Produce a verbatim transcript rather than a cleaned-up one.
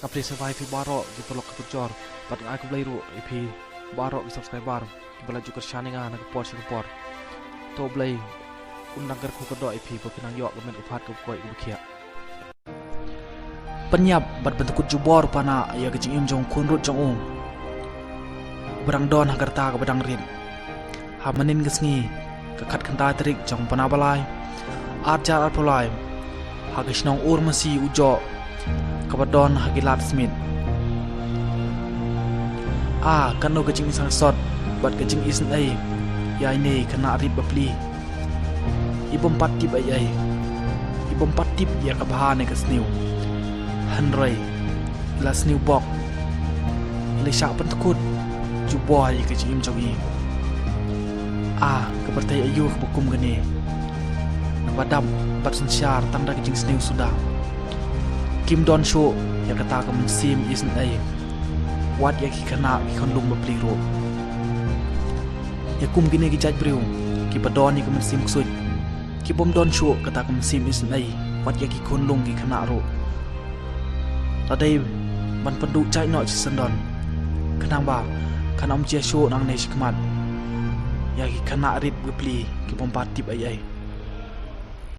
Ka phi sa vai phi baroh ki paralok ki parajor, bad nga ai khublei ruh ïa phi baroh ki subscriber kiba la ju kyrshan ïa nga na ka por sha ka por. To Blei un nang kyrkhu kyrdoh ïa phi ba phin nang ïoh ka met ka phad kaba koit kaba khiah. Pynïap bad pyndukut jubor u Panah ïa ka jingim jong u khun rud jong u ba dang don ha ka rta kaba dang rit. Ha mynnin ka sngi ka khatkhyndai tarik jong u bnai ba lai, ar hajar arphew lai, ha ka shnong Urmasi Ujoh kaba don ha ki lad Smit. A, katno ka jingisynei sot bad ka jingisynei ïa ine i khynnah rit bapli. I bym pat tip ei ei. I bym pat tip ïa ka bha ne ka sniew. Hynrei i la sniew bok. I la shah pyndukut jubor ïa ka jingim jong i. A, ka pyrthei aïu kaba kum kane. Naba dap bad synshar tang da ka jingsniew suda. Kim don shuh ïa kata ka mynsiem isynei wat ïa ki khynnah ki khunlung bapli ruh. Ïa kum kine ki jait briew kiba don ïa ka mynsiem ksuid, ki bym don shuh kata ka mynsiem isynei wat ïa ki khunlung ki khynnah ruh. La dei ban pynduh jait noh shisyndon, khnang ba kan ym jia shuh nangne shakhmat ïa ki khynnah rit bapli ki bym pat tip ei ei.